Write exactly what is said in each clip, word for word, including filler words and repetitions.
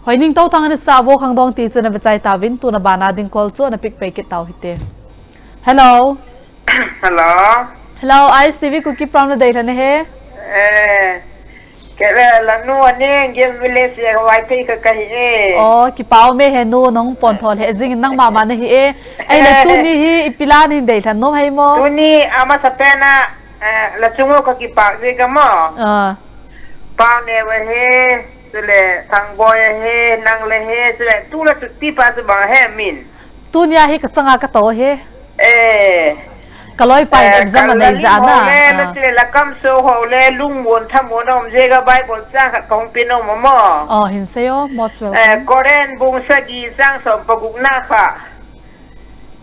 Hoining Touthang ana sa, Vo Khangdong ti chu ana vechai tauvin, tuna bana ding call chu ana pick pai kit tau hite. Hello. Hello. Hello, I S T V Kuki program na deilhen ahi. Eh, kei le lanu ani Angel Village a Vaiphei kha kahi e. Oh, kipa ume henu, nahung pon tho lheh jing in nangma ma nahi e. Ahile tuni hi ipi la nahin deilhen nom ham? Tuni amasapen a, eh, la chung u kakipah jing e mo. Ah. Pau Neo ahi, chule Thangboi ahi, nang le ahi, chule tu le chuti pa chu bang ahi min. Tunia hi kachanga katou ahi. Eh. Kaloipa in, eh, exam anei jeh a na. Le, ah, chule la kamsou ho le lungmon thamon a um jeh a Bible chang khat kahung pe nom mo. Oh, hin sei o, most welcome. Eh, Koren bung sagi chang som paguk na kha.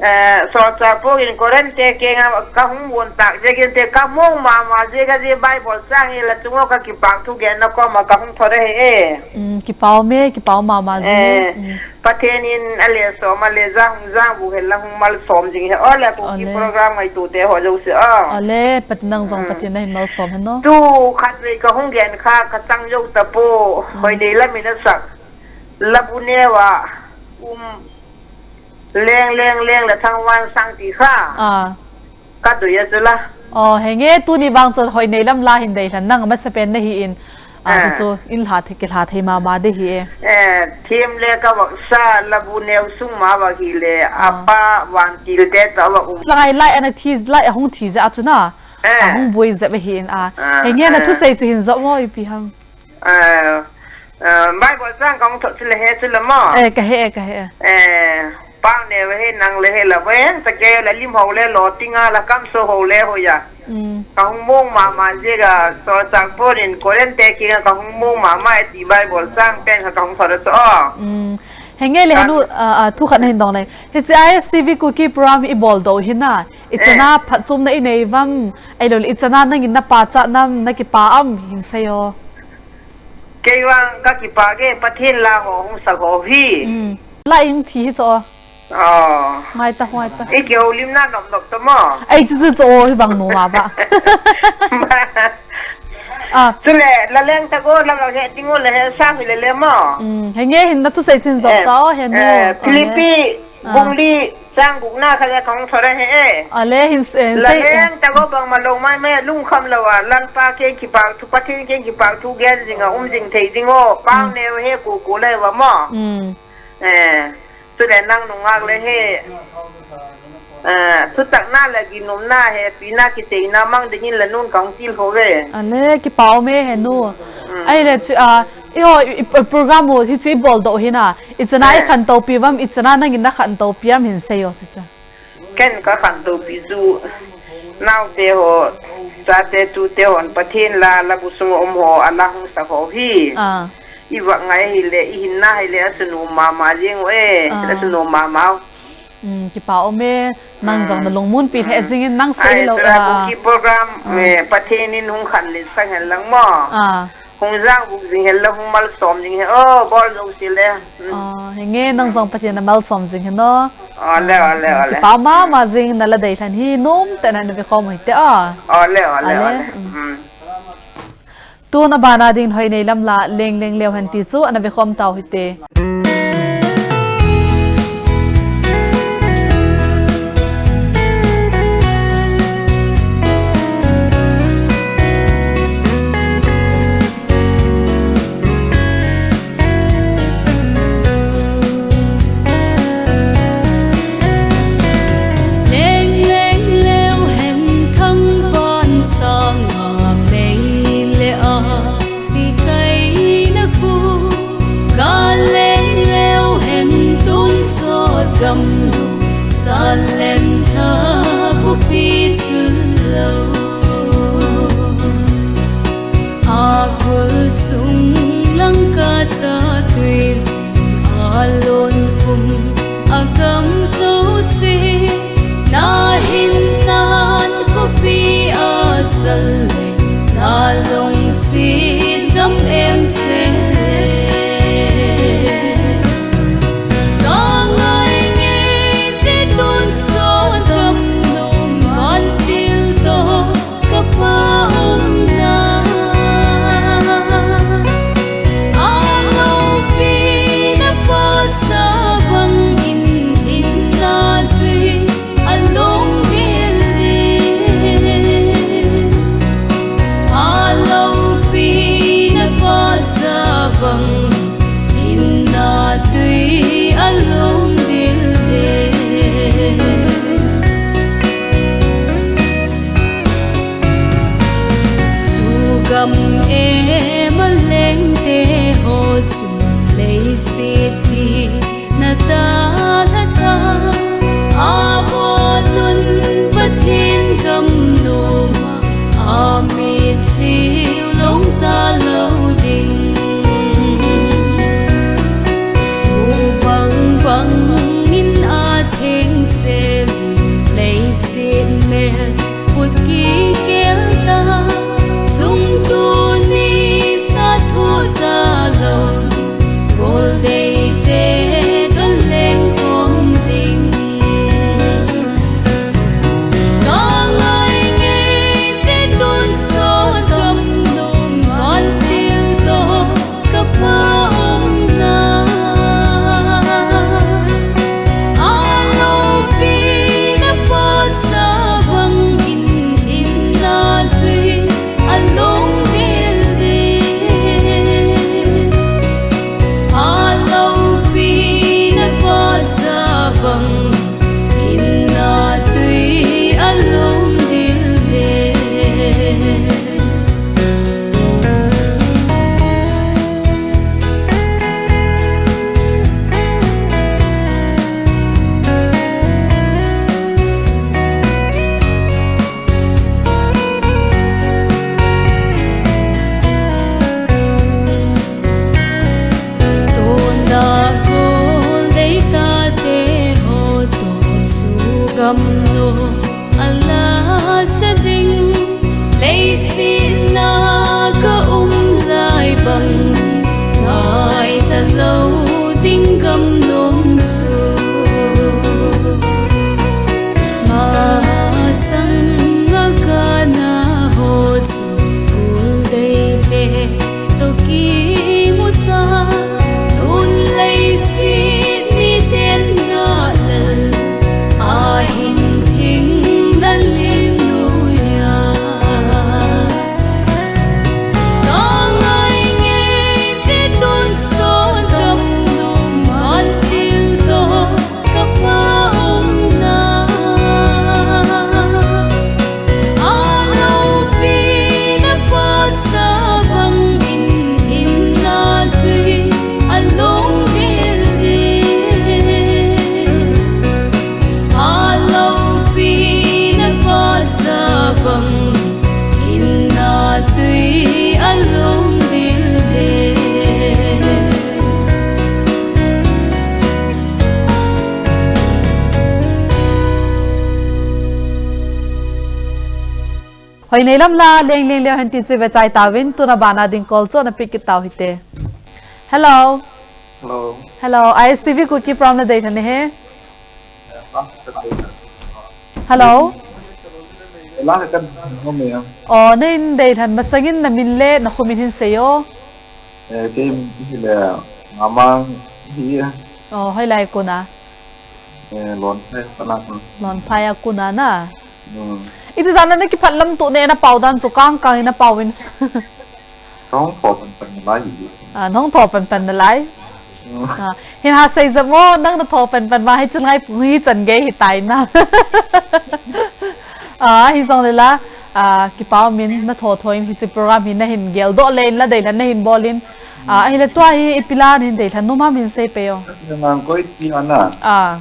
Eh, Solchah Paul in Koren te kenga kahung vun tah jeh in te kamong mama jeh a, jeh Bible chang hi la chung u kakipah thu genna koma kahung thot ahi e. Mm, kipa ume, kipa u mama jing e. Eh, mm. Pathen in ale som ale jang, jang bu hen la hung malsom jing hen. Ole, Kuki program ngaito te ho jouse o. Ole, Pathen nang jong, mm, Pathen nahin malsom hen o. Tu khatvei kahung gen kha, kachang jou tapou, mm, Hoinei lam in asak. Labu neo a, um, Leng, leng, leng le Thangvansang ti kha. Ah. Kadei a chu la. Oh, henge tuni vang chu Hoinei lam la hin deilhen nang amasapen nahi in. Ah, ah, chu chu in lha thei, kilha thei mama ding ahi e. Eh, thim le ka vak sa, Labu neo sung ma vak hi le, ah, apa Vantil te ta vak um. Langai lai ana thi, lai ahung thi jeh a chu na. Eh. Ahung boi jep ahi in a. Ah, henge na, eh, thusei chu hin jom o ipi ham. Ah, ah, Bible chang kahung thot chu le he chu le mo. Eh, kahe, kahe. Eh, Pau Neo ahi, nang le ahi la ven, ta kei la lim ho le lo tinga la kamsou ho le ho ya. Mm. Kahung mong mama jeh a, Solchah Paul in Koren te kenga kahung mong mama e ti Bible chang pen kha kahung thot a chu o. Mm. Henge le henu, ah, ah, thu khat nahin dong le. Hiche I S T V Kuki program ibol doh hi na. Ichan a, eh, phatchomna inei uvam, ahilou le ichan a nangin na pachat nam, na kipa am, hin sei o. Kei vang kakipah e, Pathen la ho hung sak ho hi. Mm. La in thi hi chu o. Oh. Ngai ta, ngai ta. I kihoulimna nop nop ta mo. Ai chu chu chu o hi bang nom a ba. Ah. Chule, la leng ta ko, la la he ting o le he sa hi le le mo. Mm, henge hin na thusei chu hin jom, eh, ta o, henu. Eh, Philippi, ah, bung li, chang guk na kha le kahung thot ahi e. Ale hin, eh, la sei, eh, leng ta ko bang ma lo mai mai lungkham lou a, Lalpa kei kipah thu, Pathen kei kipah thu gen jing a um jing thei ding o, Pau, mm, Neo he ku ku le va mo. Mm. Eh, chule nang nungak le he. Eh, thutakna le ginumna, hepina, kicheina mang dingin la nun kahung til ho ve. Ale, kipa ume henu. Mm. Ahile chu, ah, eiho, i, i, program u hiche ibol doh hi na. Ichan a, eh, ikhantou pi uvam, ichan a nangin na khantou pi am hin sei o chu chu. Ken kakhantou pi chu. Naote ho, chate tute hon Pathen la, labu sung a um ho, ala hung sak ho hi. Ah. I vak ngai hile, i hinna hile, asun um mama jeng u e, ah, asun um mama u. Mm, kipa ume, nang jong, ah, na lungmonpi lheh jing in nang sei, ai, hilou, ah, Kuki program, ah, eh, Pathen in hung khanlet sang hen lang mo. Ah. Hung jang buk jing hen lang, hung malsom jing hen. Oh, bol jouse le. Mm. Ah, henge nang jong Pathen in amalsom jing hen o. Ole, ole, ole. Kipa mama jing, na la deilhen hi nomtah in ana vekhom u hite o. Ole, ole, ole. Mm. Tun abana ding Hoinei lam la Leng Leng Leo Hen ti chu ana vekhom tau hite. Leng leng leo hen thangvah sanga mei le a sikaina khu ka leng Malengte ho chun leiset hi na dalha ta, a bol un Pathen gam noma, a mitlhi u long talou ding. Mu bang bang in a thengsel in leiset mel put kikel ta, chungtuni sa thu talou, gol deite toh leng khom ding. Ka ngai ngei jeh tonsot gam nom vantil toh ka pa umna. A loupi na phat sa bang in, in na tui a long dildel. A loupi na phat sa bang in, in na tui a long dildel. Tunda gol dei tate ho toh chu gam nom a la sa ding. Leiset na ka um lai bang, ngai talou ding gam nom chu. Masang a kana ho chu gol deite toh kimu ta, tun leiset miten galel a hin thing na lim nuia. Ka ngai ngei jeh tonsot gam nom vantil toh ka pa umna. A loupi na phat sa bang in, in na tui a long dildel. A loupi na phat sa bang in, in na tui a long dildel. Hoi nei lam la, leng leng leo hen tin chu ve chai tauvin, tuna bana ding call chu na pick kit tau hite. Hello. Hello. Hello, I S T V Kuki program na dei lhan e he. Hello. La ka kan no me ya. O, nei dei lhan masangin na min le na kho min hin seiyo. Eh, kei min hi le Ngamang hi. O, hoilai kona. Eh, Lonphai a kona. Lonphai a kona na. Hmm. Iti dan a na kiphat lam tu ne na pau dan chu kang kang in na pau in. Ka hung tho pan pan nalai hi. Ah, na hung tho pan pan nalai. Hmm. Ah, hin ha sei jep mo, nang na tho pan pan ma hi chun ngai pu hi chan gei hi tai na. Ah, hi jong le la, ah, kipa um in na tho tho in hiche program hi na hin geldoh le in la dei lhan na hin bol in. Ah, ahile tua hi ipi la na hin dei lhan nom ham hin sei peh o. Nang koi ti ana. Ah.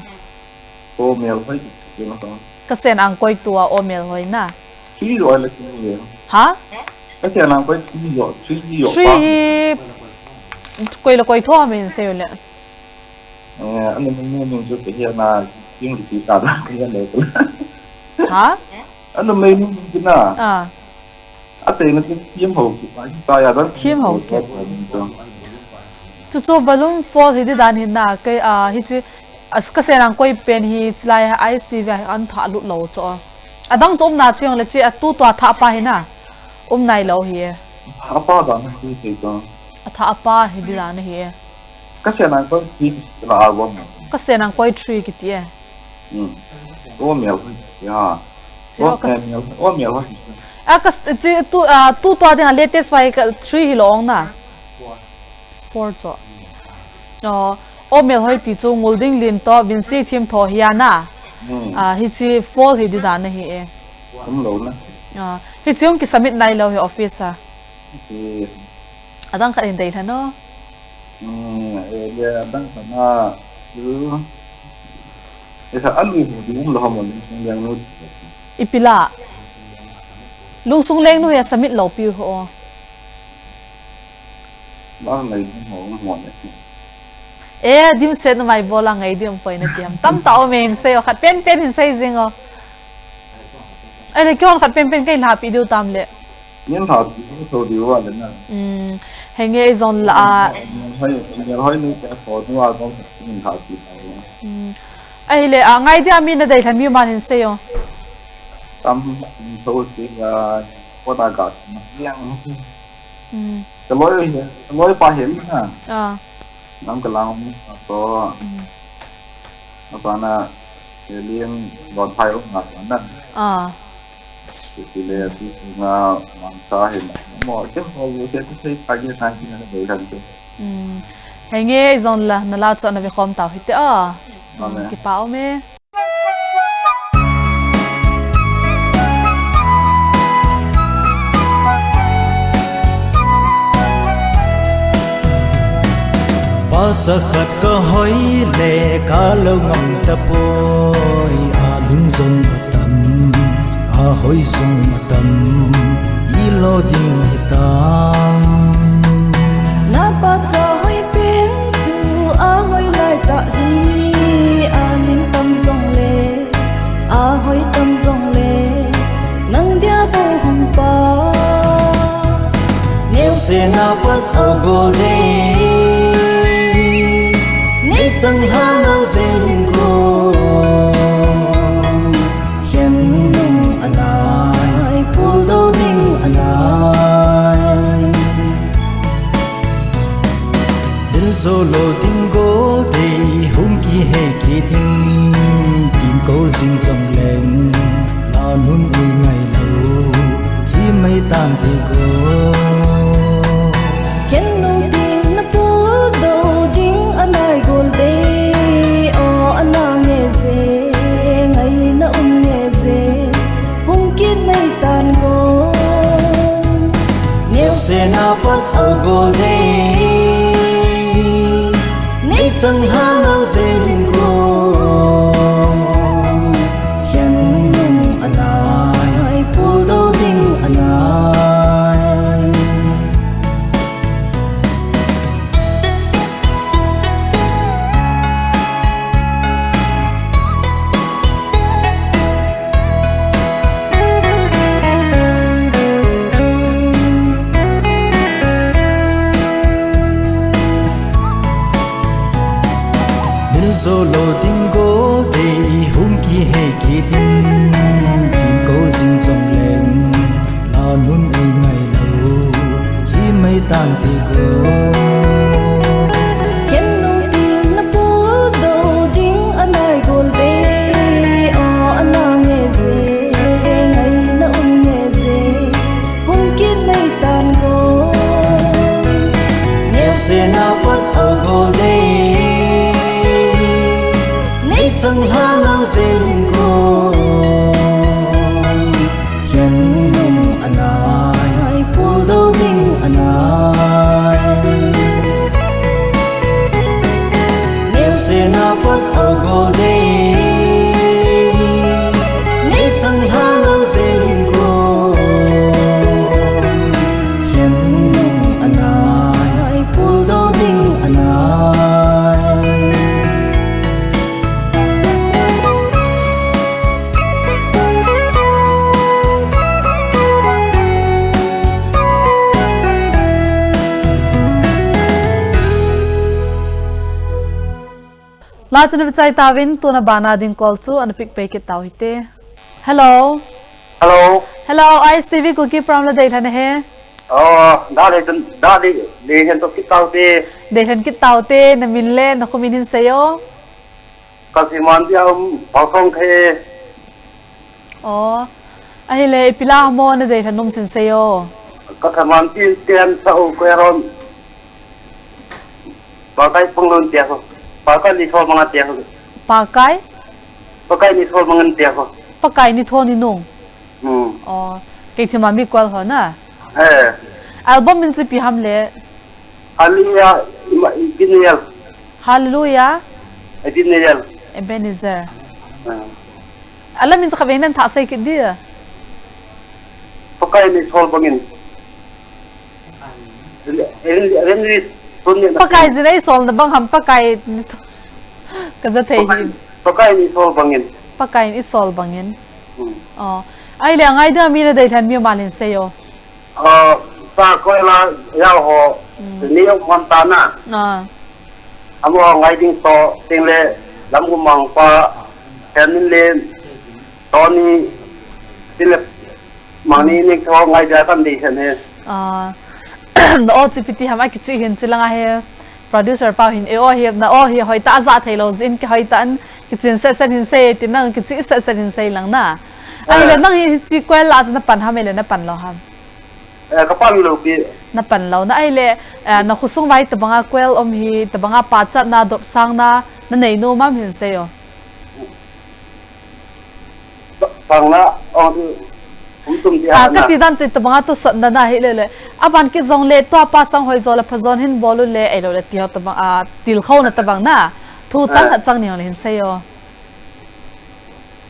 O mel hoi ti na ka. Ka sen ang koi tua o mel hoi na. Three jo le three jo. Ha? Ka sen ang koi three jo, three jo. Three pa. Hi koi le koi tho ham hin sei le. Eh, anu menu menu jo ke na, yung ti ta da, ke le. Ha? Anu menu menu na. Ah. Atei na chu thim ho kit, pa, pa ya dan. Thim ho kit. Chu chu volume fall hi di dan hin na, kei, ah, hiche, as ka sen ang koi pen hi, chulai I S T V a an thah lut lou chu. Adang chu um na chu jong le chu, a tu tua thah pa hi na. Um nai lou hi e. Thah pa dan hi sei chu. A thah pa hi di dan hi e. Ka sen ang koi three la album. Ka sen ang koi three kiti e. Hmm. O mel hoi ya. Chu o ka mel, o mel hoi. A ka s-, chi tu, ah, tu tua ding a latest vai ka three hi long na. Four chu. O, o mel hoi ti chu Nguldinglin toh Vincent Thimtho hi a na. Hmm. Ah, hiche fall hi di dan hi e. Um lou na. Ah, hiche hung ki submit nai lou hi office a. Adang khat hin deilhen o. Hmm, eh, le adang khat na, eh, eh, sa alu ho di um lo ha mo, lungsung leng nu. Ipi la. Lungsung leng nu hi asubmit lou piu ho. Ba mai di ho, um ho ne. Eh, dimset na mai bol a ngai di um poi na tiam. Tamtah um e hin sei o, khat penpen hin sei jing o. Ahile kihon khat penpen kei lhapi diu tam le. Nin lhapi tho diu va le na. Hmm. Henge ijong la a. Hoi, hoi ni ka tho diu va jong nin lhapi tho. Hmm. Ahile a ngai dia mi na deilhen mi man hin sei o. Tam tho si ga ko da ga na yang. Hmm. Ka loi, ka loi pa hin na. Ah. Nam ka lang mi to. Hmm. Apa na, eh, liang bon phai ong nga na. Ah. Ti le ti nga mang sa hin. Mo ke ho lo ke ti sei pa ge na ki na dei kan ke. Hmm. Henge ijong la, na la chu na ve khom tau hite a. Amen. Hmm, kipa um e. Pa cha khat ka hoi le ka lo ngam tapoi, a ling jong atam, a hoi jong atam, i lo ding hitam. Na pa cha hoi pen chu a hoi lai tah hi, a ning tam jong le, a hoi tam jong le, nang dia bou hung pa. Neo se na pat o gol de, nei chang ha nau zen ko. Hian nung anai, pul do ding anai. Bil zo lo ding gol de, hung kihe kit in, tin ko zing zong leng, la nun ei ngai lo, hi mai tan ti ko. Khen nung tin na pul do ding anai gol de, o ana nge je, ngai na um nge je, hung kit mai tan ko. Neo se na pat o gol de, nei chang ha nau zen ko. Hian nung anai, pul do ding anai. Bil zo lo ding gol de, hung kihe kit in, tin ko zing zong leng, la nun ei ngai lo, hi mai tan ti ko. Khen nung tin na pul do ding anai gol de, o ana nge je, ngai na um nge je, hung kit mai tan ko. Neo se na pat o gol de, nei chang ha nau zen ko. Hian nung anai, pul do ding anai. Neo se na pat o gol de, nei chang ha nau zen ko. Hian nung anai, pul do ding anai. La chu na vichai tauvin, tuna bana ding call chu ana pick pei kit tau hite. Hello. Hello. Hello, I S T V Kuki program la deilhen ahi. Oh, da deilhen, da deilhen to kit taute. Deilhen kit taute, na min le na khumin hin seiyo. Ka Thamanpi a um, Pausong Khe. Oh. Ahile, ipi la mo na deilhen um sin seiyo. Ka Thamanpi ten sa u ko ron. Pakai Panglun tia ko. Pakai Nithol Mangan tia ko. Pakai? Pakai Nithol Mangan tia ko. Pakai Nithol Ninung. Hmm. Oh, kei thima mi kual ho na. Eh. Album min chu ipi ham le? Hallelujah, Ima-, Ebenezer. Hallelujah. Ebenezer. Ebenezer. Ah. Alam min chu kaveng nan thah sei kit dia. Pakai in eisol bangin. Ren, ren, ren, ren, Pakai jin eisolna bang ham, Pakai ni to. Kaja thei hi. Pakai in eisol bangin. Pakai in eisol bangin. Hmm. Oh. Ahile angai dia mi nadei lhen mi aman hin sei o. Ah, sa ko la ya ho. Hmm. Ni yo mon ta na. Ah. Amo ngai ding to ting le lam gu mang pa. Ken le Tony, Philip, mani ni ko ngai ja kan di khen he. Ah, na o chi piti ham a kichi hin chi langa he. Producer pau hin e o hi, na o hi hoi ta ja thei lo jin ki hoi ta an kichin set set hin sei ti nang kichi set set hin sei lang na. Ai le nang hi chi kwel la na pan ham le na pan lo ham. Eh, ka pan lo ki. Na pan lo na ai le, eh, na khosung vai tabanga kwel om hi, tabanga pachat na dop sang na, na nei nu mam hin sei o. Bang na, oh, um tum ti ah, ana. Kati dan chu tabanga tu sot na na hi le le. Aban ki jong le, tua pa sang hoi jo le, pha jon hin bol u le, ei lo le, ti ho tabang, ah, til khou na tabang na. Thu chang eh. Hat chang ni hong le hin sei o.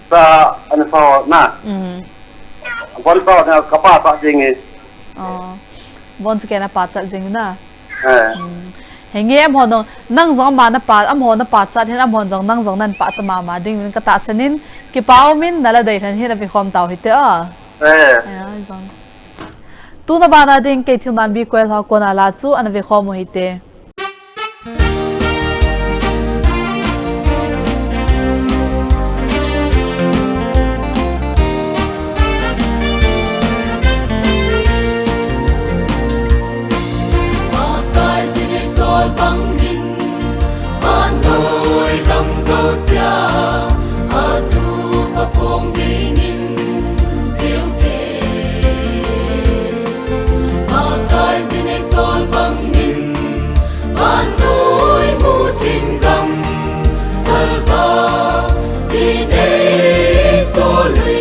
Sa, ana sa na. Mm. Bon sa na ka pa sa ding e. Oh. Bon chu kei na pachat jing na. Eh. Hmm. Henge amahon jong, nang jong ama na pa, amaho na pachat hin amahon jong, nang jong nan pachat mama ding min ka tahsan in, kipa um in, na la dei lhen hin a ve khom tau hite a. Eh. Aya, jong. Tuna bana ding kei thil man bi kwel ho kona la chu, ana ve khom u hite. Pakai jin eisol bangin, vannoi gam jousea, athu paphong dingin, chiu te. Pakai jin eisol bangin, vannoi mu thim gam, salva, tin eisol ui.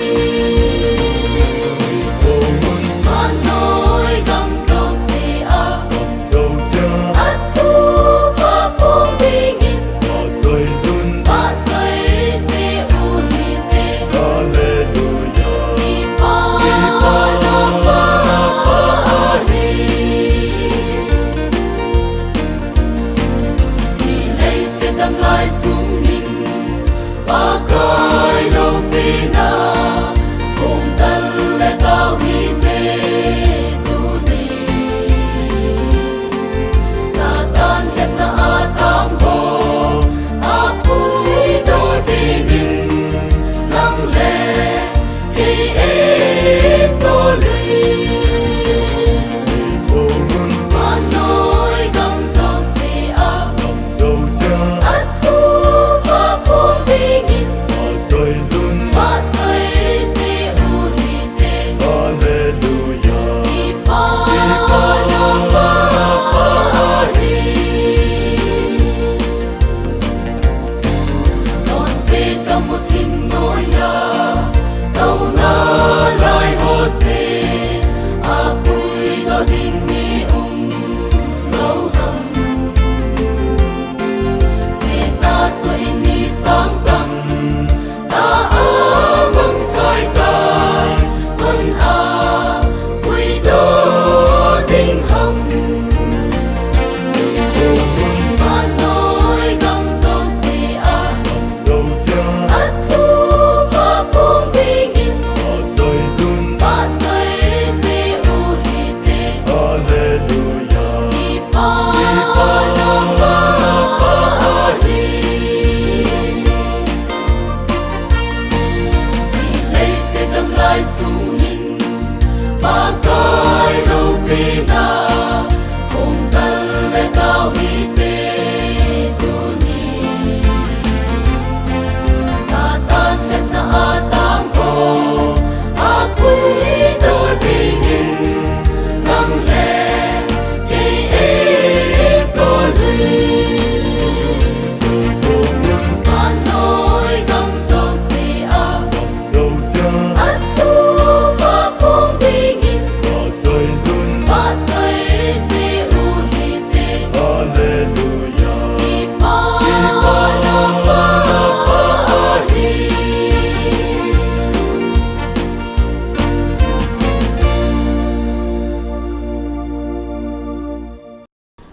Vannoi gam jousea, athu paphong dingin, vachoi cheh u hite. Hallelujah. Kipa na pa ahi. Hi leiset dam lai sung hin, Pakai loupina, hung jal le tau hite tuni. Satan lhepna a tang ho, apuidoh dingin, nang le kei eisol ui. Vannoi gam jousea, athu paphong dingin, vachoi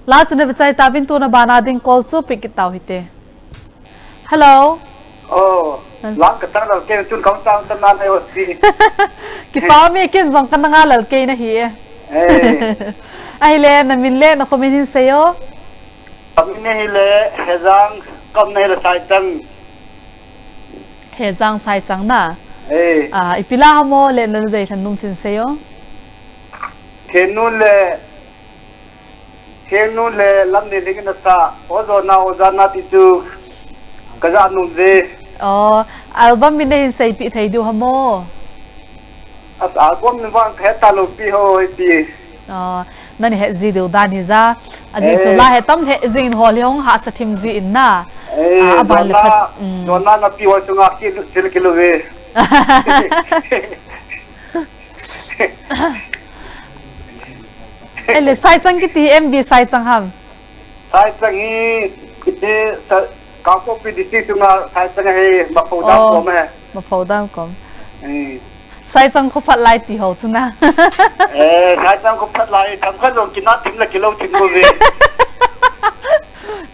La chu na ve chai tauvin, tuna bana ding call chu pick kit tau hite. Hello. Oh, Hel- lang ka tang lal ke tun kong tang tan nan ai o si. Kipa mi, ken jong kana nga lal ke na hi e. Eh. Ahile na min le na khomin hin seiyo. Ka min hi le Hejang, ka um na hi le Saichang. Hejang Saichang na. Eh. Ah, ipi la ham o le na deilhen nom chin seiyo. Thenu le, Thenu le Lamneilhing in asa, O Jona, O Jana ti chu ka ja nom ve. Oh, album min na hin seipeh thei diu ham o. As album min vang ka het talou pi ho ipi. Oh, nani het ji diu dan hi ja. Ajeh chu Eh. La het tam het jing in hol hi hung hahsa thim ji in na. Eh, Ah, aban le Jona, khat, mm. Jona na pi ho chunga ki lu, sil ki lu ve. Ele, Saichang kiti, M B Saichang ham. Saichang hi, kiti, sa, Kangpokpi district chunga Saichang hi, Maphou dam Oh, kom he. Maphou dam kom. Eh. Saichang kho phat lai ti ho chu na. Eh, Saichang kho phat lai, tam kha jong kina thim la kilo thim ko ve.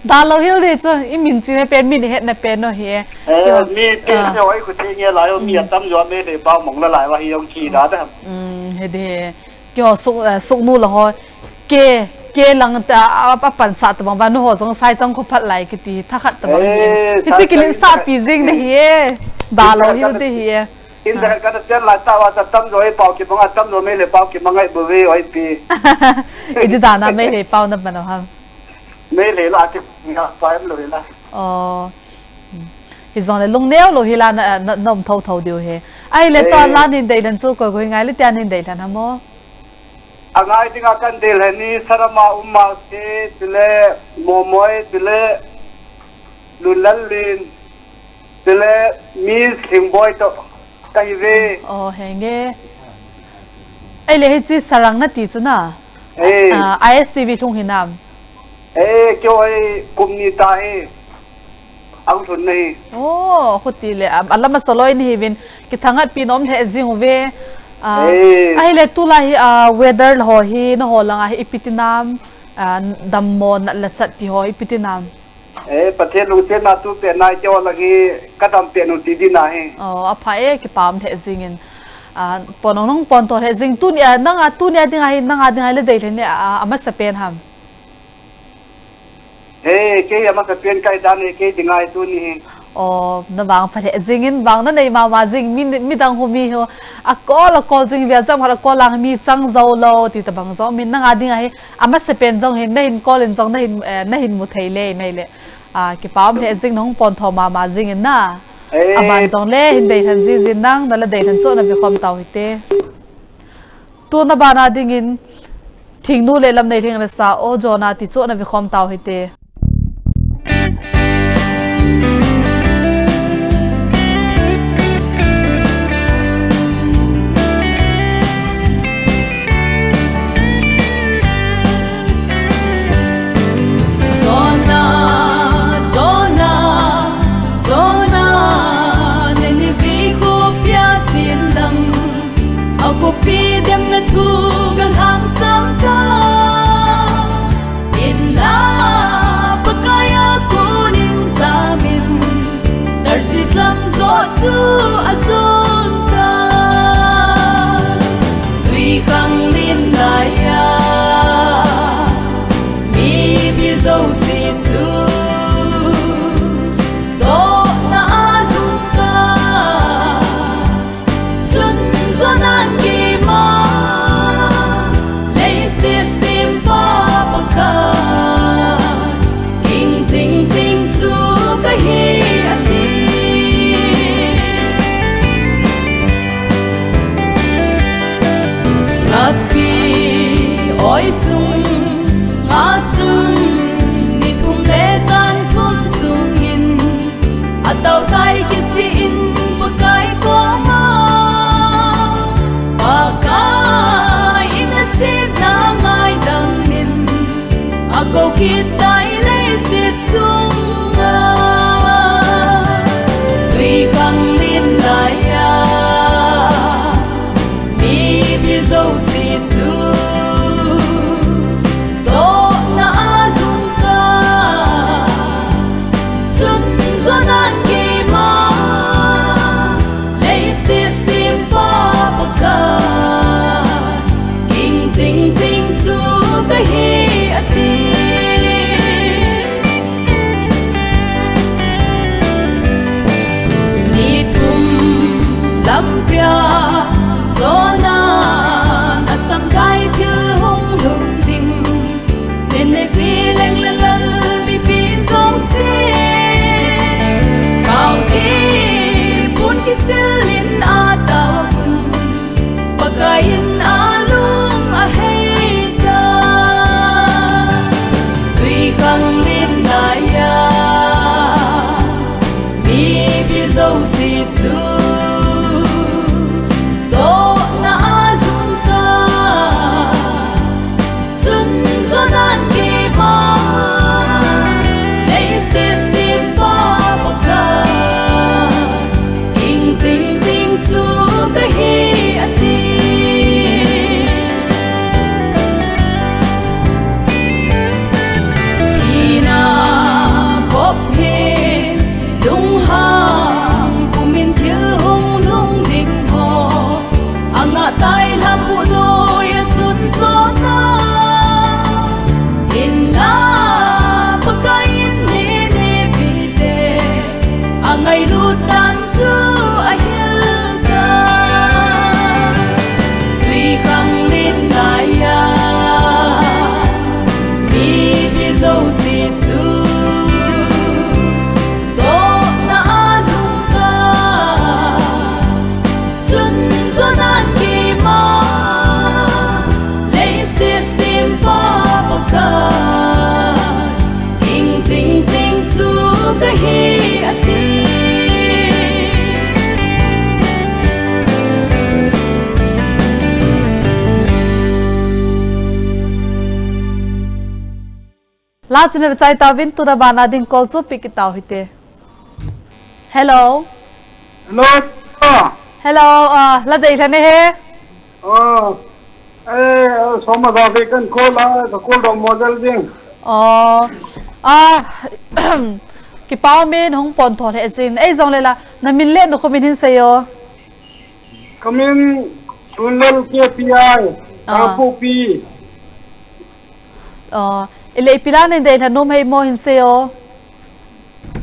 Dalou hel di chu, i min chi na pen, min het na pen no hi e. Eh, Kio, mi pen ah. Ne oi khu the nge lai o, mi Mm. atam jo me le ba mong la lai wa hi yong ki da da. Mm, he de. Kio suk, eh, suk nu la ho. Ke, ke lang ta, a, a, a pan sa ta bang ba nu ho jong Saichang kho phat lai kiti, tha khat ta bang hi. Eh, Hi chi Saichang kilin sa pi jing de hi e. Dalou hel di hi e. In da Ah. ka da chen lai ta wa ta tam jo e pau ki bang a tam jo me le pau ki mangai bu ve oi pi. I di da na me le pau na ba no ham. Meitei la ki nga pa em lo la. Oh. Hijongle lungneo lou hi la na, na, na um thotho diu hi. Ahile tua Eh. La nin deilhen chu koi koi ngai le tia nin deilhen ham o. Angai dinga kan deilhen hi Sarama Umase, tile Momoi, tile Lunlalin, tile Miss Lhingboi to. Ka hi ve. Oh, henge. Ahile hichi Sarang na ti chu na. Eh. Ah, I S T V lhung hi nam. Eh, kio ai kum ni ta hi. Ang lhun na hi. Oh, khuti le, ah, alam a soloi ni hi vin. Kithangat pi nom le jing uve. Ah, Eh. Ahile tulai hi, ah, weather ho hi na ho langa hi ipi ti nam. Ah, dammo na la sat ti ho ipi ti nam. Eh, Pathen lungsetna tu pe nai te ho lagi ka dam pe nu ti di na hi. Oh, apha e, kipah um le jing in. Ah, pon nong nong pon to le jing tuni a, nanga tuni a dinga hi, nanga dinga le deilhen hi, ah, amasa pen ham. Eh, kei amasa pen kai dan e, kei dinga hi tuni hi. Oh, na vang pha le jing in, vang na nei mama jing, mi, midang ho mi ho. A kol, a kol jing vel cham har a kol lang mi chang jou lou, ti ta bang jou, min nanga dinga hi, amasa pen jong hin, na hin call in jong, na hin, eh, na hin mu thei le, nei le. Ah, kipah um le jing nong pon tho mama jing in na. Eh. Aban jong le, hin deilhen ji jin nang, na la deilhen chu na ve khom tau hite. Tuna bana dingin, Thingnu le Lamneilhing na sa, O Jona ti chu na ve khom tau hite. Jona, Jona, Jona, Nineveh khopia chin lang, akhopi demna thu galhang sam ta. Hinla Pakai a konin jamin, Tarshish lam joh chu ajon ta. Twikhanglen laiya mipi jouse chu dohna a lhung ta. Chun Jonan keima leiset sempa Pakai, ging jing jing chu kahi ati. Chun Jonan keima leiset sempa Pakai, ging jing jing chu kahi, ati. Ni thum lampia Jonan asamkai thil hung lhung ding. Nineveh leng le lal mipi jouse, kaote pun kisil in ataovun, Pakai in alung ahei tai. Twikhanglen laiya mipi jouse chu dohna alhung tai. Chun Jonan keima leiset sempa Pakai, ging jing jing chu kahi, ati. Thina khop hi lunghang pumin thil hung lhung ding ho, angah tai lhambu noiya chun Jonan hinla Pakai in Nineveh te angailut dan chu ahil tai. Twikhanglen laiya mipi jouse chu dohna alhung tai. Chun Jonan keima leiset sempa Pakai, ging jing jing chu kahi, ati. La chun ve chai tauvin, tuna bana ding call chu pick tau hite. Hello. Hello. Hello, ah, la dei lhane he. Oh. Eh, soma ba ve kan call a, ka call dong mo jal ding. Oh. Ah, kipa min hung pon thol he jin. Ei jong le la, na min le na khu min hin sei o. Kamin Sunlal K P I, ah. Kangpokpi. Oh, ile ipi la nei dei lha nom hei mo hin sei o.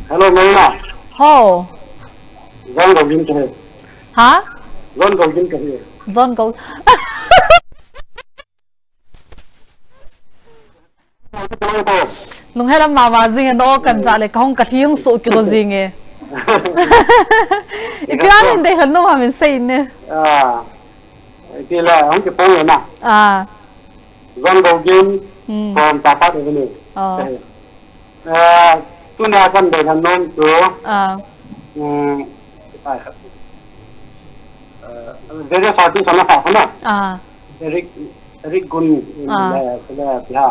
Hello, Maina. Ho. Zon Govin kahi. Ha? Zon Govin kahi. Zon Go. Lunghel a mama jing e, no kan ja le, ka hung ka thi hung su kilo jing e. Ipi a min dei lha nom ham min sei ne. Ah. Ipi la, hung kipon na. Ah. Zon Govin, hmm, from Tapat Avenue. Oh. Eh, tuna kan dei lha nom chu. Ah. Hmm, ai khat. Eh, various artist ana sa khuna. Ah. Eric, Eric Gun, ah, le, le, piha.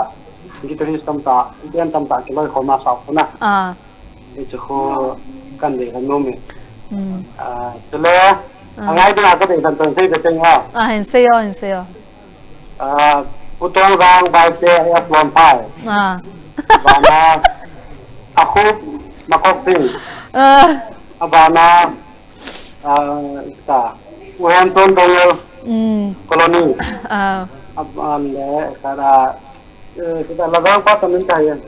Guitarist tamtah, band tamtah kiloi khoma sa khuna. Ah. Hichu khu kan dei lha nom e. Hmm. Ah, chule, ah, angai dinga ka dei lha nom sei ka cheng ha. Ah, hin sei o, hin sei o. Ah, Pu Tongrang Baite, F one five. Ah. Abana, Akhup Makok Sing. Ah. Abana, ah, ta, U Hen Ton Dongel. Mm. Colony. Ah. Ab-, an le, kara, eh, kita Lajang pa tamin ta yan.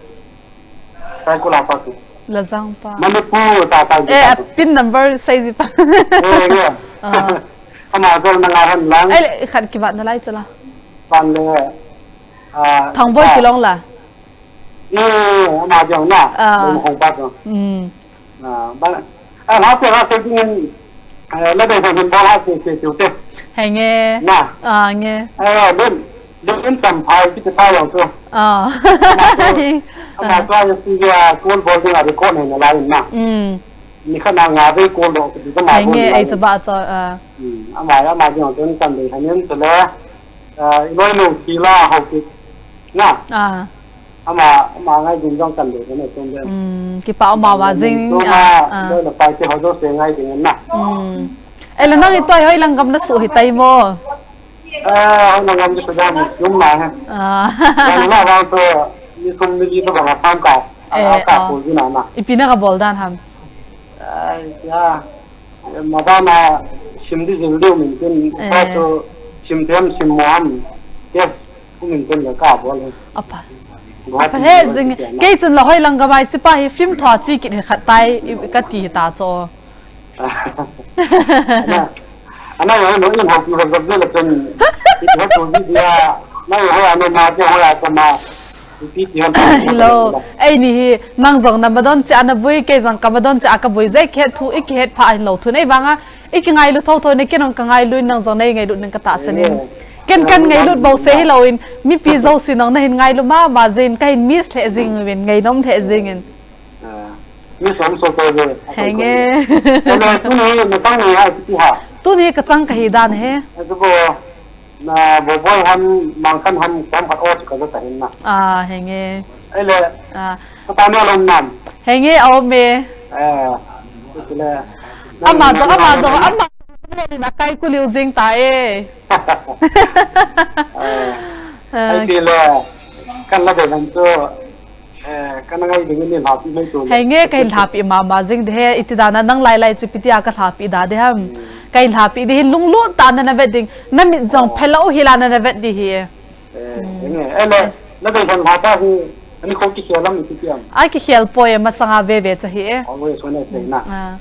Sai kula pa tu. Lajang pa. Manipur ta ta. Eh, pin number sei ji pa. Eh, ya. Ah. Ama jol na ngai han lang. Ai, le, khat kibat na lai chala. Pan le, ah, Thangboi ta. Kilong la. Eh, ama jong na. Ah. Hong pa tu. Hmm. Ah, ba, ah, ha se, ha se, ding, eh, la dei hin bol ha se, se, se, te. Henge. Na. Ah, nge. Eh, len, len tam phai, ki te phai jong tu. Ah. Ama tu, ama tu, ya, si, ya, kol bol ding a record nei na lai na. Mm. Ni khat na nga ve kol do, ki te ma. Henge, ai cha ba cha, ah. Mm, ama, ama jong tu kan dei hanin tu le. Ah, i noi no ki la ho ki. Na. Ah. Ama, ama ngai ding jong kan dei ne tum den. Hmm, kipa ma ma jing, ah, ah. Doi la pai te ho jo se ngai ding na. Hmm. Ei la nang i toi hoi lang gam na su hi tai mo. Eh, hoi lang gam ni sa jam yum na he. Ah. Lang la lang to ni sum ni ji to ba tham ka. Eh, ka ah. Ko jina na. Ipi na kabol dan ham? Ai, ya. Mabana sim di jil diu min tin, eh. Ka chu sim them, sim mo ham. Yes, ku min tin le kabol. Apa. Guwahati. Apa he, jing, kei chun la hoilang gamai chipa hi film thua chi kit hi khat tai, i, kati ta cho. Ana, ana ya no in hok ro ro le chen. Ti ha ko ji dia. Na ya ha no ma ti ha ya ko ma. Ti ti ha. Hello. Ei ni hi nang jong na madon cha na bui, kei jong ka madon cha ka bui, jai khet thu, i kihet pha lo thu nei vanga. I kingailu tho tho ne, kei nong kangailu, nang jong nei ngailu ning ka tahsan in. Ken kan ngailut bou se hi lo in, mipi jouse nong na hin ngailu mama jin, ka hin miss lheh jing uvin, ngainom lheh jing in. Ah, miss hom so ko ve. Henge. Ele, tuni na chang ni ha, ti ha. Tuni ka chang ka hi dan he. Atu bo, na bo boi ham, mang khan ham, kam khat o chu ka ja ta hin na. Ah, henge. Ele. Ah. Ka ta me lom nam. Henge, a om e. Eh, ti le. Ama jong, ama jong, ama jong, na kai ku liu jing ta e. Eh, ah. Ai ti le, kan la de lam chu, eh, kan ngai ding ni lhapi mai tu le. Henge, ka hin lhapi mama jing de he, iti dan a nang lai lai chu ipi tia ka lhapi da de ham. Hmm. Ka hin lhapi de hi lunglut tah a na na vet ding. Na mit jong, oh, phelou hi la na na vet di hi. Eh, hmm. Henge, eh, le, yes. Na dei lhon lha ta hi, ani kho kikhel lam iti ti am. Ai kikhel poi, masanga ve ve cha hi e. Always when I say na. Ah.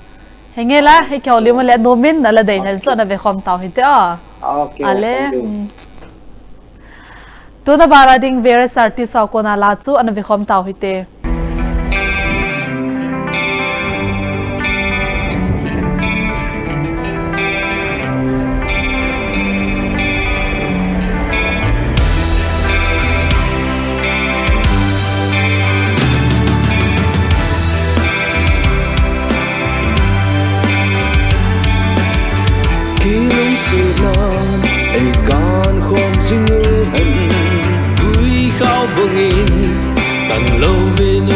Henge la, hi kyo li mo le, nomin na la dei lhel, okay, chu na ve khom tau hite o. Okay, ale, thank you. Hmm. Tuna bar a ding various artist ho kona la chu ana ve khom tau hite. Kilungsetnan eikan khom jing u hen. Tuikhao bangin tan louvin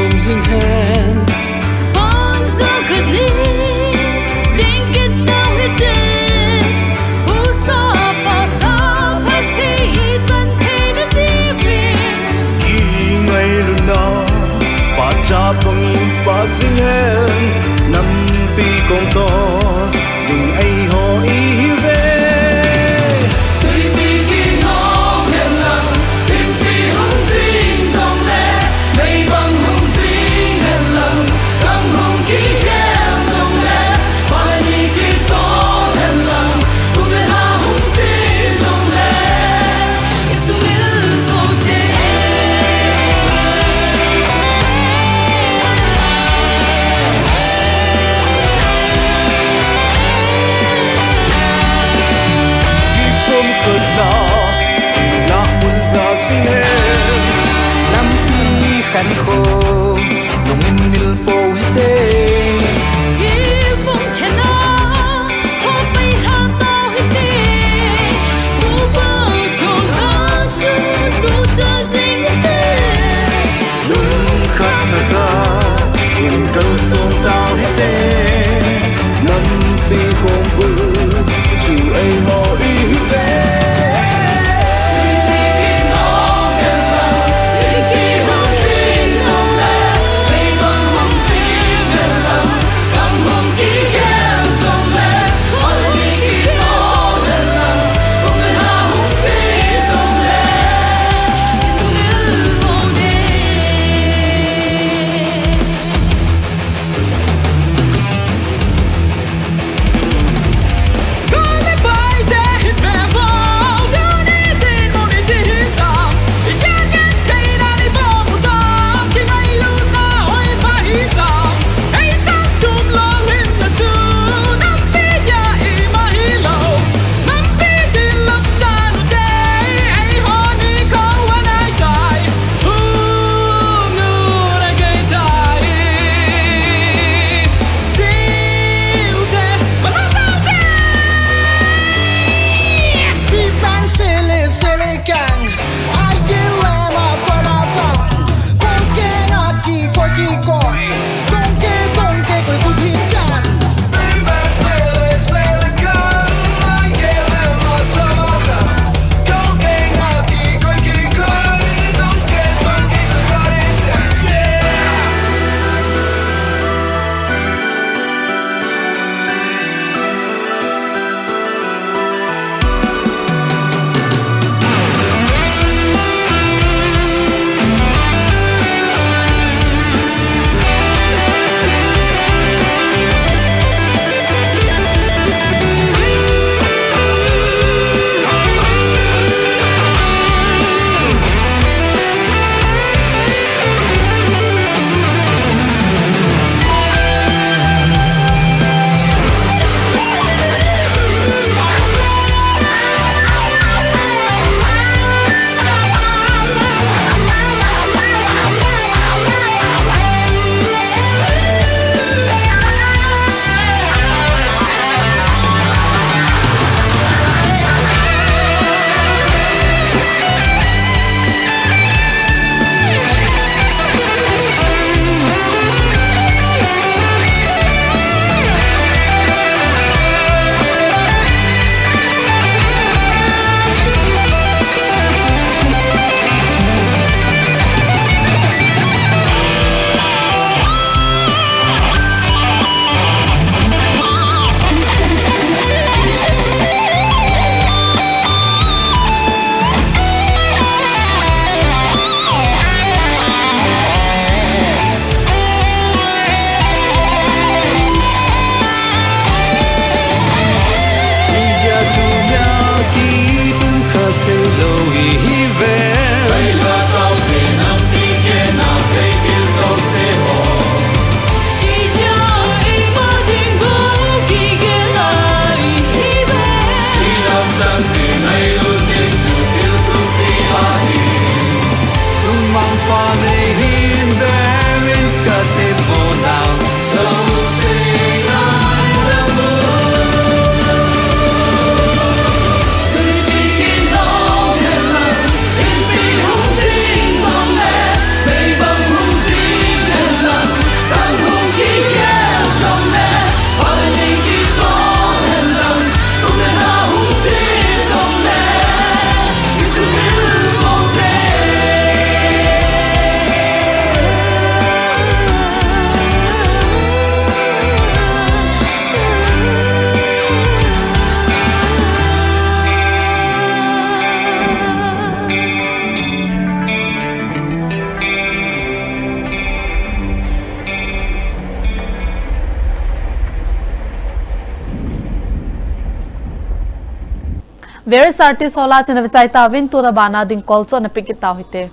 Various artist ho la chun ave chai tauvin, tuna bana ding call chu ana pick kit tau hite.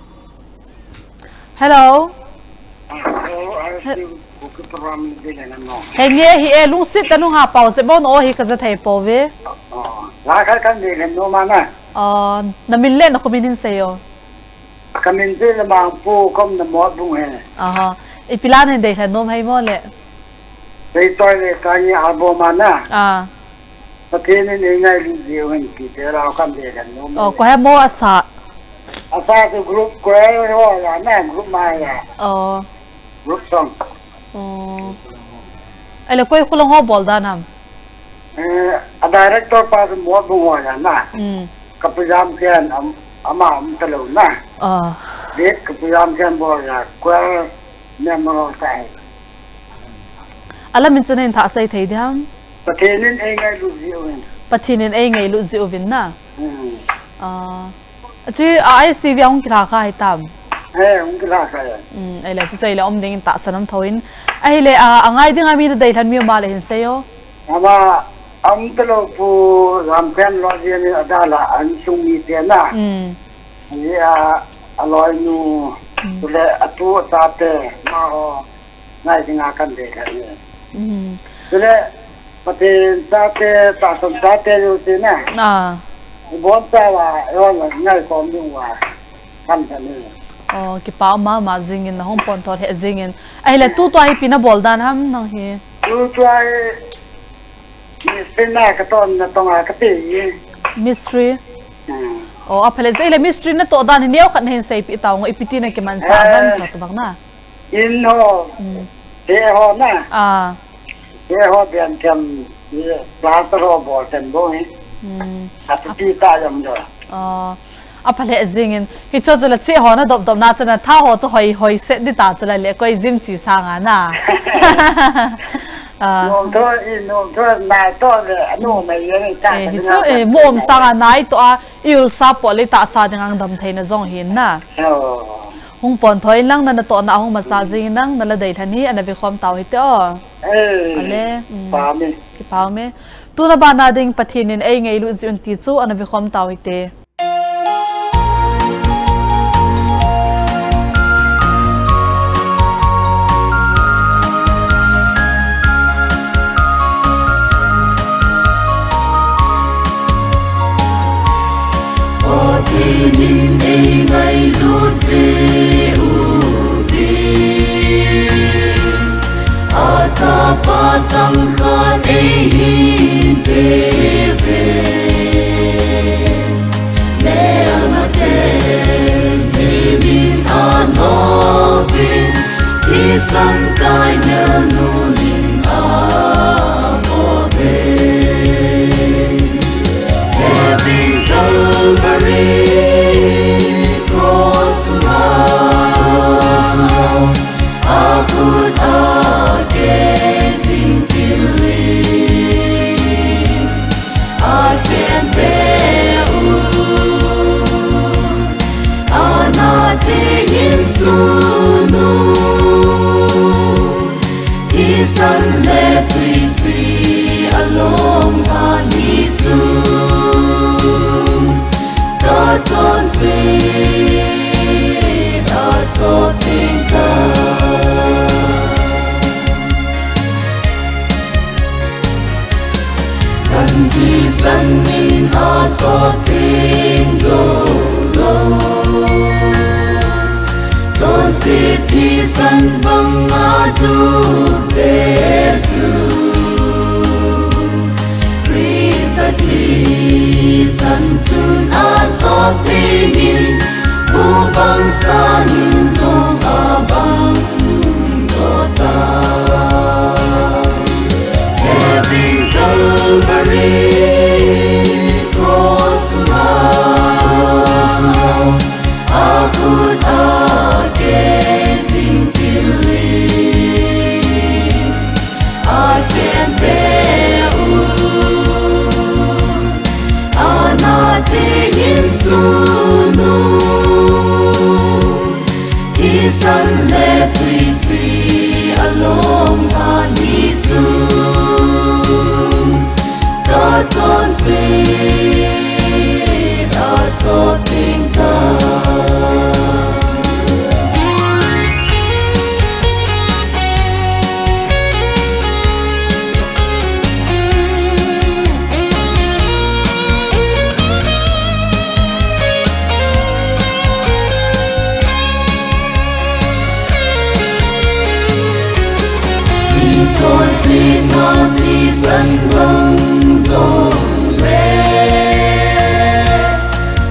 Hello. Hello, I He- still book program ni de na no. Henge hi e, lungset tah in hung ha pau se bon o hi kaja thei pouve. Oh, la kha kan de na no mana. Oh, na min le na kho min hin seiyo. Ka min chu Lamangpu, ka umna Motbung hi. Aha. Ipi la nei deilhen nom hei mo le? Seitoi le Kangi album a na. Ah. Pathen in eingailu jiu hen ti te la ka deilhen nom. Oh, ko he mo asa. Asa chu group ko he ho la na group ma ya. Oh. Group song. Oh. Ahile koi khu lang ho bol dan ham? Eh, a director pa chu Motbung ho ya na. Mm. Ka pu Jamkhen am, ama um talou na. Ah. Date ka pu Jamkhen bol ya, choir member ho ta e. Ala min chu nei thah sei thei ding ham? Pathen in eingailu jiu hen. Pathen in eingailu jiu vin na. Mm. Ah. Achi, a, I S T V a hung kilha kha hitam? Eh, hung kilha kha e. Mm, ahile, chu chu ahile um ding in tahsan um tho in. Ahile, a, angai ding a mi na deilhen mi um a le hin seiyo. Ama, um talou pu Lamkhen lo jia ni adala an sung mi te na. Mm. Ni a, aloinu, mm, tule atu ata te, ma ho. Ngai dinga kan deilhen e. Mm. Chule, Pathen chate, tahsan chate jouse na. Ah. Ibon chauva, eiho la ngaikhom diuva kan deilhen e. Oh, kipa mama jingin, na hung pon tho lheh jingin. Ahile, tutua hi ipi na bol dan ham nang hi? Tutua hi, mistri na ka ton na tonga ka ti. Mistri? Hmm. Oh, apha le, ahile mistri na toh dan hi neokhat na hin seipeh tau ngo, ipi ti na kimanchah dan, eh, tho tu bang na. In ho, mm, te ho na. Ah. Te ho bian kem, ye, plaster ho bol ten bo hi. Mm. Ati ti ta jam do. Oh. Apha le jingin. Hicho chu la che ho na dop dop na chu na tha ho chu hoi, hoi set di ta chu la le koi jim chi sanga na. Ah. Nom tho, i nom tho, nai to le, anu mai ye ni ta. Eh, hicho, eh, mom sanga nai to a, i ul sa po le tahsa ding ang dam thei na jong hin na. Oh. Hung pon tho in lang na, na toh na hung machal jing in lang na la deilhen hi, ana vekhom tau hite o. Eh, ale, mm, pa me. Kipa me. Tuna bana ding Pathen in eingailu jiu hen ti chu ana vekhom tau hite. Pathen in eingailu jiu vin, achapa changkhat eihin pe uve. Melmaten himmin anopin, thisan kai melnu in abol uve. Hevin Calvary cross ma, akhut agen thingpel in akhen peh un, ana tengin sun un, thisan le twise along ani chu, ka chonset asop theng tai. Kan thisan in asop theng jou lou. Chonset thisan banga tu Jesu Christa thisan chun asop theng in, bu bang sangin jong abang jo tai. Hevin Calvary cross ma, akhut agen thingpel in Sina thisan bang jongle,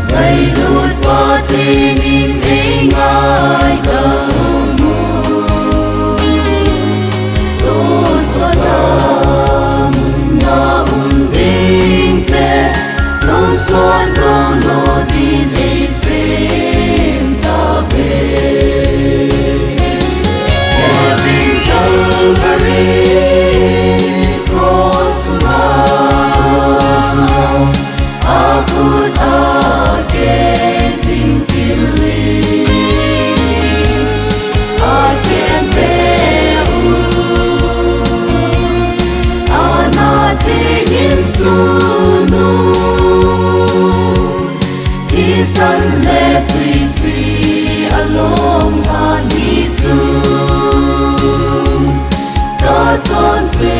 ngailut Pathen in eingaidam u. Tohsot a muna um ding te, tohsot lolo din eisem tauve. Heaven Calvary Cross ma, akhut aken thingpil in akhenpeh u, ana tengin sun u. Thisan le twise along lhani chu kachonse